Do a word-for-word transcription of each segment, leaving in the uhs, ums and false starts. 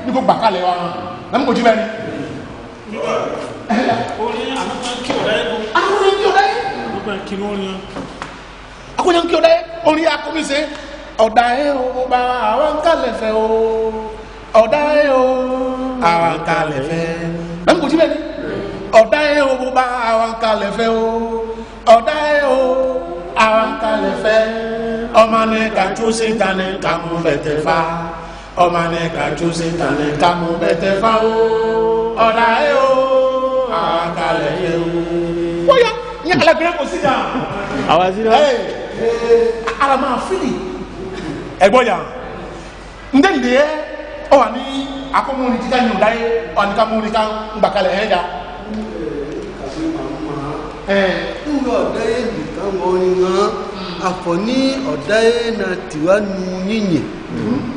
Ni ko gbakalẹ wa. Na mi ko ji bẹ ni. Oni, a ko ni ki ọdaye. A ko ni ki ọdaye. A ko ni ki ọdaye. A ko ni ki ọdaye. Oni a ko mi se. Ọdaye o, baba, awa n kalẹ fẹ o. Ọdaye o, awa n kalẹ fẹ. Na mi ko ji bẹ ni. Ọdaye o, baba, awa n kalẹ fẹ o. Ọdaye o, awa n kalẹ fẹ. Ọmanẹ ka tso Setan ka mu bẹtẹ fa. Ọmanẹ ka tso Setan ka mu bẹtẹ fa o. Ọdaye o, awa n kalẹ fẹ o. Oya, ni alagbe ko si da. Awa si da. Ee, ee, ala ma fili. Ẹgbọya. Ndendẹ, ọ wa ni a ko mu ni ti ka nyi ọdaye, ọ wa ni ka mu ni ka n gbakalẹ, ẹhẹn, ja. Ee. N we ọdaye nikan wọ ọni ŋa, afọ ni ọdaye na tiwa nu yinyẹ.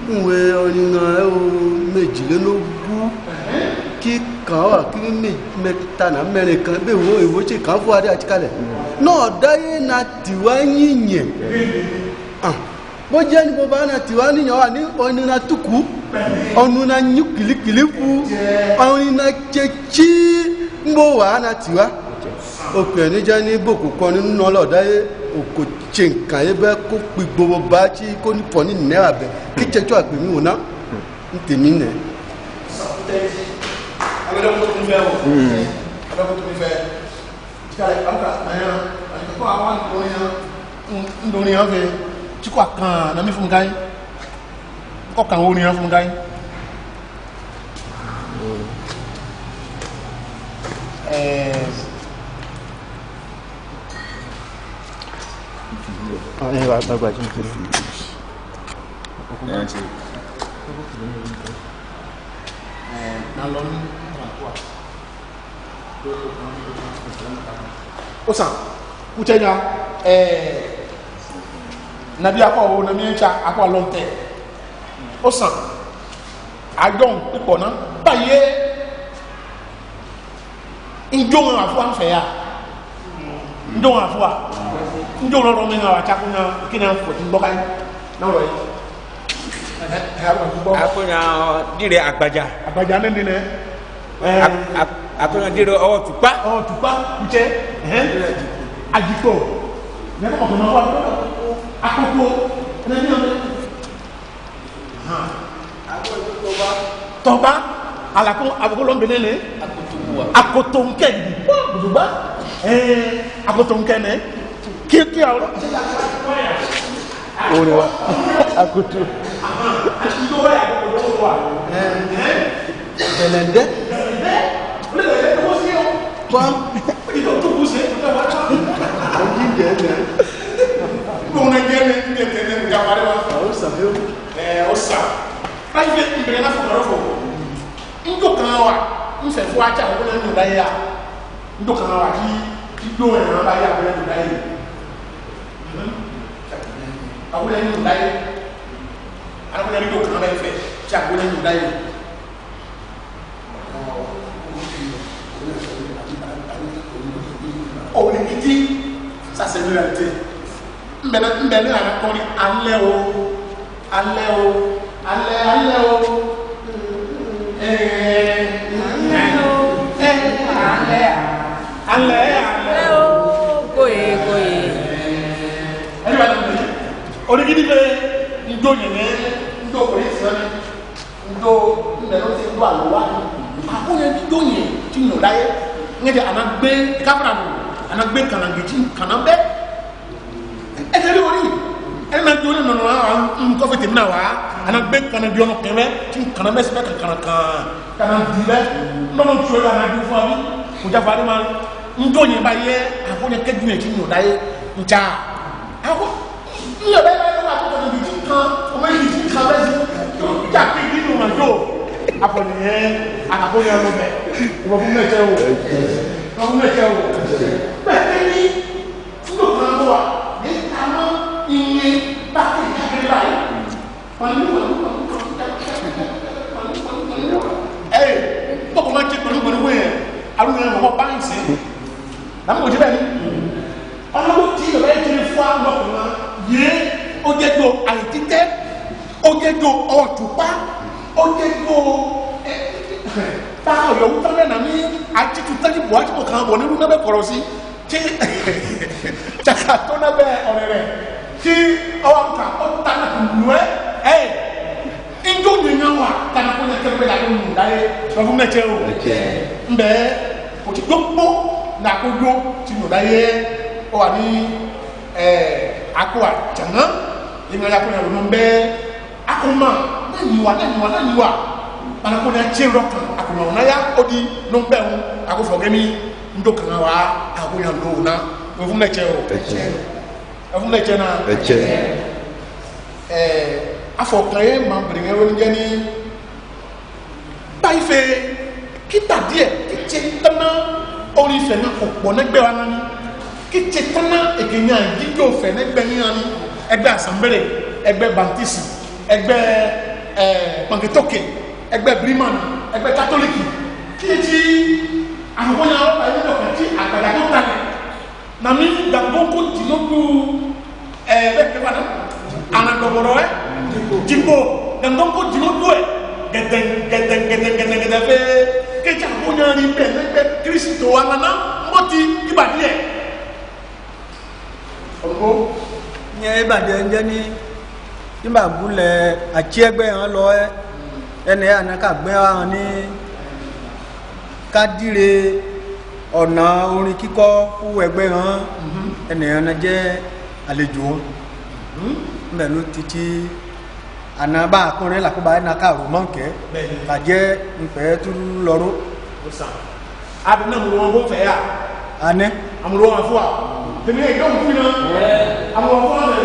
N we ọni ŋa ẹ o, mẹjilelogwu. Kikan wa ki mẹ, mẹta na mẹrin kan, be wo, ewo tse kan fo ade ati kalẹ. Nọ ọdaye na tiwa yinyẹ. Ah. Bo jẹ ni bo ba na tiwa ni nyọ wa ni ọni na tuku, ọni na nyu kilikili fu, ọni na tsẹtsi, ngbo wa na tiwa. Okpẹ ni jẹ ni bo ko kọ ni nọ lọda ye, oko tse nkan ye bẹ ko kpigbo bo ba tsi ko ni fọ ni nẹ wa bẹ. Ki tsẹtsi wa kpe mi wo na, n te mi nẹ. Mm. Tsi ka lẹ, a ka, a ya, a ka, ko awa n do ni ya, n, n do ni ya fẹ, tsi ko akan na mi fu mi kai. Ko kan wo ni ya fu mi kai. Eh. Ah, eh, ba, ba, ba, tsi. Eh, na lọ ni, Osan, kutsɛ nya, eh, nabi akɔ o, nami tsa akɔ alɔnte. Osan, ayɔn ikpɔ na, ba ye. Njo ŋa afua n fɛ ya. Njo ŋa afua. Njo lɔ lɔ mi ŋa wa tsa ko nya, kini afɔ ti gbɔ ka yi. Na lɔ yi. Ɛ, ɛ, ɛ, a ko nya ɔ, dire agbaja. Agbaja nɛ ni nɛ. Ɛ. A, a, a ko nya dire ɔ tukpa. Ɔ tukpa, kutsɛ. Ɛhɛn. Ajikpo. Nɛ ko mɔ ko na wa. Akoto. Nɛ ni nɛ. Ahan. Tɔba. Tɔba. Ala ko, a ko lɔ n be nɛ nɛ. Akoto wa. Akoto ŋkɛ ni. Wa, buba. Ɛɛ, akoto ŋkɛ nɛ. Kiki awlo. Ore wa. Akutu. Belende. Pam. Osa. Ayi, mbele na fo karo fo. Ndo kan wa, n fɛ fo atsa, o ko na nyo da ya. Ndo kan wa ki, ki do ya ba ya, o ko na nyo da ya. Mhm. A ko na nyo da ya. A ko na ndo kan ba fɛ, tsa ko na nyo da ya. Orikiti, sa sɛ mi la te. Mbɛ na, mbɛ na, na kɔri alɛ o. Alɛ o, alɛ, alɛ o. Ee, alɛ o, ee, alɛ a, alɛ, alɛ o, koe, koe. Ɛni ba dɔn bi? Ori gidi bɛ, ndo nyɛ nɛ, ndo kori sira mi, ndo, mbɛ no se ndo alo wa. A ko nyɛ ndo nyɛ, ti nyo da ye. Ŋɛ jɛ ana gbe, kabra no, ana gbe kana gidi, kana bɛ. Ekele ori. Ena jole nɔnɔ na, n kɔfɛ temi na wa. Ana gbe kana bi ɔnɔ kɛmɛ, ti kana mɛ sibɛ kana kan. Kana di bɛ. Nɔnɔ tso ya na di fun abi. Ko ja fari ma. N do nyɛ ba ye, a ko nyɛ kɛ di nyɛ ti nyo da ye. N tsa. A ko. N yɛ bɛ ba ye, a ko kana bi ti kan. O mɛ bi ti kan bɛ si. Ja ki di nyo ma jo. A ko ni ye. A ko ni a lo bɛ. O ma bu mɛ tɛ o. O ma bu mɛ tɛ o. Bɛ ni. Ndo kan wa, ni tama inye ba ke kakere ba yi. Ee, toko ma tse kpanu kpanu we. Alu ne mo ba nse. Na mo je ba ni. Ọna mo ti lo ba ti fua mo ko na. Ye, o je do aititẹ. O je do ọtukpa. O je Bo, eh, ta yɔ wu ta bɛ na mi, a ti tu ta ni bo, a ti bo kan bo ni lu na bɛ kɔlɔsi. Ti, ti a ka to na bɛ ɔrɛrɛ. Ti, ɔ wa ka, ɔ ta na ku lu ɛ, eh. N do ni nya wa, ta na ko nya kɛ bɛ la ko nu da ye, ɔ fu mɛ cɛ o. Mɛ cɛ. N bɛ, o ti do kpo, na ko do, ti nu da ye, ɔ wa ni, eh, a ko wa, janga, i nya ya ko nya lu nu bɛ, Akuma, na nyiwa, na nyiwa, na nyiwa. Bana ko ni a tse rɔ kan, akuma na ya odi, no bɛ wu, ako fɔ kɛ mi, n do kan wa, ako ya n do na. Ɔ fu mɛ cɛ o. Ɔ fu mɛ cɛ na. Ɛɛ, afɔ kan ye ma bere ŋɛ wɛ ni jɛ ni. Ba ife, ki badiɛ, ki tse tana, ori fɛ na ko kpɔ nɛ gbɛ wa na ni. Ki tse tana, eke nya, gige ofɛ nɛ gbɛ ni ya ni. Ɛgbɛ Assemblies, ɛgbɛ Baptists, ɛgbɛ, eh, Pangetoke, ɛgbɛ Brimani, ɛgbɛ Katoliki. Ki tsi, amɔ ko nya o, ba ife dɔ ka tsi, agbada ko ta ni. Na mi, dangbo ko dzi nɔ ko, eh, bɛ kɛ ba na. Ana dɔbɔrɔ, eh. Dzi ko, dangbo ko dzi nɔ ko, eh. Gɛdɛŋ, gɛdɛŋ, gɛdɛŋ, gɛdɛŋ, gɛdɛŋ, bɛ. Kɛ tsa ko nya ni bɛ, bɛ, bɛ, Kristo wa na, na, mɔti, ibadiɛ. Ɔgbo. Nyɛ ibadiɛ n jɛ ni, ni ba gu lɛ, atsi ɛgbɛ ŋa lɔ, eh. Ɛnɛ, ana ka gbɛ wa ni. Kadire, ɔna orin kikɔ, fu ɛgbɛ ŋa, ɛnɛ, ana jɛ alejo. Mbɛ nu titi, ana ba kɔnɛ la ko ba na ka ro man kɛ, ka jɛ nfɛ turu lɔro. Osan. Abi na mu ro wan bo fɛ ya. Anɛ. Amu ro wan fua. Temi e dɔn ku na. Amu ro wan fua ne.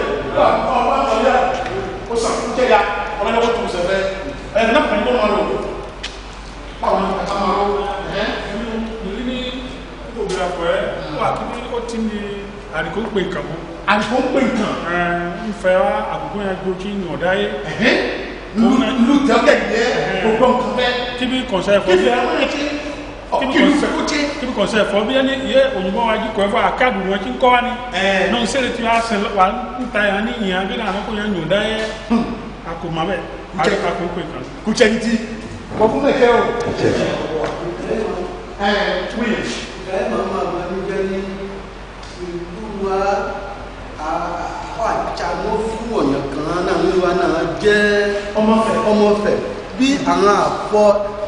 Osan, n tɛ ya. Ɔna ko tu sɛ fɛ. Ɛ, na fɛ ni ko ma ro. Bawoni ka ma ro, ɛhɛn. Ni, ni, ni, ko bira ko ɛ, ko akini o ti ni, ani ko pe nkan mo. Ani ko pe nkan. Ɛ, n fɛ wa, akoko ya gbo ki n yɔn da ye. Ɛhɛn. Lu, lu tɛ kɛ ye, ko gbɔ nkan fɛ. Ki bi kɔnsɛ fɔ. Ki fɛ wa ti. Ki bi kɔnsɛ fɔ. Ki bi kɔnsɛ fɔ, bi ani ye, onyumo wa ji ko fɔ, a ka du wa ti n kɔ wa ni. Ɛ. Nɔ n sere ti wa sɛ wa, n ta ya ni, ya bi na, ko ya n yɔn da ye. Ako ma bɛ. Kutsɛ. Ako, ako, ako. Kutsɛ ni ti. Kɔfu mɛ kɛ o. Kutsɛ. Ɛɛ, wi. Ɛɛ, mama, mama, mi bɛ ni. Oluwa, a, a, a, atsa mɔ fu onyɛ kan na, Oluwa na jɛ. Ɔmɔ fɛ. Ɔmɔ fɛ. Bi aŋa afɔ,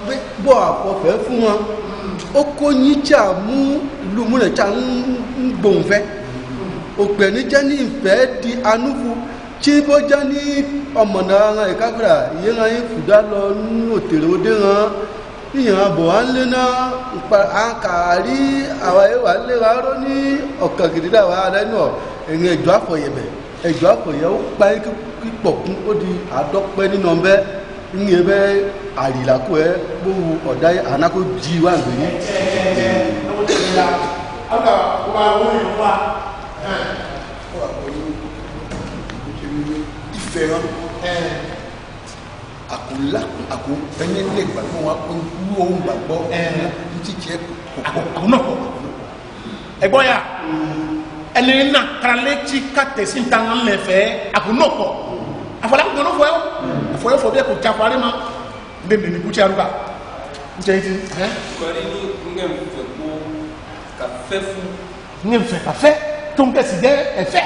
bi, bɔ afɔ fɛ fu wa. Oko nyi tsa mu, lu mu lɛ tsa ŋ, ŋ gbɔn fɛ. Okpɛ ni jɛ ni fɛ di anu fu. Tsi bo jani ɔmɔ na ŋa ekafra, ye ŋa ye fuda lɔ nu otere ode ŋa, ni ŋa bo wa le na, nkpa, akari, awa ye wa le ŋa ro ni, ɔkan kidi da wa lɛ nɔ, eŋɛ ejɔ afɔ yɛ bɛ, ejɔ afɔ yɛ okpa ye ki, ki kpɔkun odi adɔkpɛ ni nɔ bɛ, ŋɛ bɛ ali la ko ɛ, bo wu ɔda ye, ana ko ji wa ŋgbe ni. Ife ŋa. Ako la, ako, ɛnɛ lɛ gbagbɔ wa, ko, ko, o gbagbɔ. Ɛɛ. N ti tiɛ ko. Ako, ako nɔ ko. Ɛgbɔ ya. Ɛnɛ na kra lɛ tsi ka te si nta ŋa lɛ fɛ, ako nɔ ko. Afɔ la ko nɔ fɔ yɛ o. Afɔ yɛ fɔ bi ko tsa fɔ ale ma. N de ne ni kutsɛ aruba. N tse iti. Ɛɛ. Kɔri ni n kɛ n fɛ ko ka fɛ fu. Ŋɛ n fɛ ka fɛ, to n kɛ si jɛ ɛfɛ.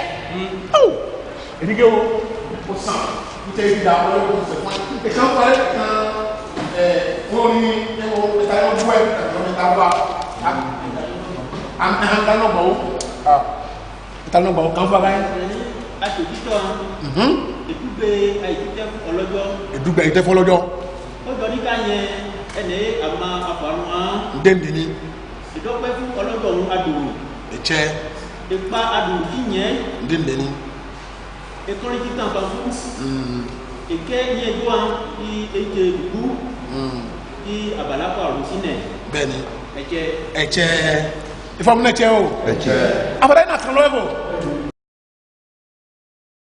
Ao! Edige o, osan, n tɛ yi da, o le ko fɛ fun. Esan fare kan, ɛ, o ni, ɛ, o, eta yɔ bu ɛ, eta yɔ bu ɛ. A, a, a, eta nɔ gbɔ o. A, eta nɔ gbɔ o, kan fun a ka ye. Ato titɔ. Mhm. Edugbe, ayi titɛ fun ɔlɔjɔ. Edugbe, ayi titɛ fun ɔlɔjɔ. Ojɔ ni ka nyɛ, ɛnɛ, ama, afanu a. N de n de ni. Edɔkpɛ fu ɔlɔjɔ ŋu adu. Etsɛ. Ekpa adu ki nyɛ. N de n de ni. Ekɔnle ki tan pa fu. Mm. Ekɛ nyɛ do a, i ete dugu. Mm. I abala kɔ alu si nɛ. Bɛni. Etsɛ. Etsɛ. Ifɔ mu nɛ etsɛ o. Etsɛ. Abala yi na kan lɔ efo.